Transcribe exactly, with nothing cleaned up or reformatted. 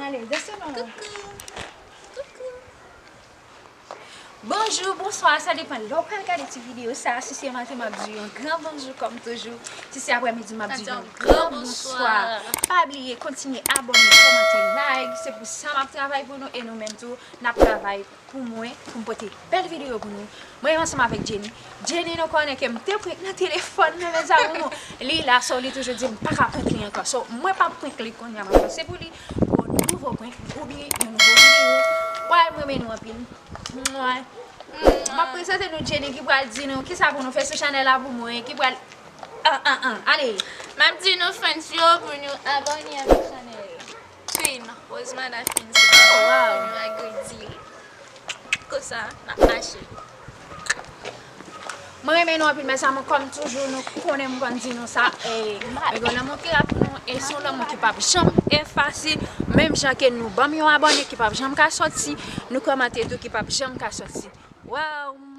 Ale, danse non. Koukou. Koukou. Bonjou, bonswa, sa depann lè w pral gade ti videyo sa. Si se maten, m ap di yon gran bonjou kòm toujou. Si se aprèmidi, m ap di yon gran bonswa. Pa bliye kontinye abòne, kòmante, like. Se pou sa m ap travay pou nou e nou menm tou, n ap travay pou mwen, pou m pote bèl videyo pou nou. Mwen ansanm avèk Jenny. Jenny, nou konnen ke m te prank nan telefòn nan, mes amours. Li la, so li toujou di m pa ka prank li ankò. So, mwen p ap prank li kounye a, m ap pase pou li pou yon nouvo prank oubyen yon nouvo videyo. Wè, m renmen nou anpil. Mwen. M ap prezante nou Jenny ki pral di nou kisa pou nou fè sou chanèl la pou mwen, ki pral, an, an, an, ale. M ap di nou fans yo pou nou abòne avèk chanèl Queen Rosemana Films. Oh, wow. Pou nou agrandi. Konsa, n ap mache. Mwen renmen nou anpil, mes amours, kòm toujou, nou konnen m konn di nou sa. E, mwen gen lanmou ki la pou nou, e se yon lanmou ki p ap janm efase. Menm jan ke nou ban m yon abòne ki p ap janm ka sòti, nou kòmante tou ki p ap janm ka sòti. Wow!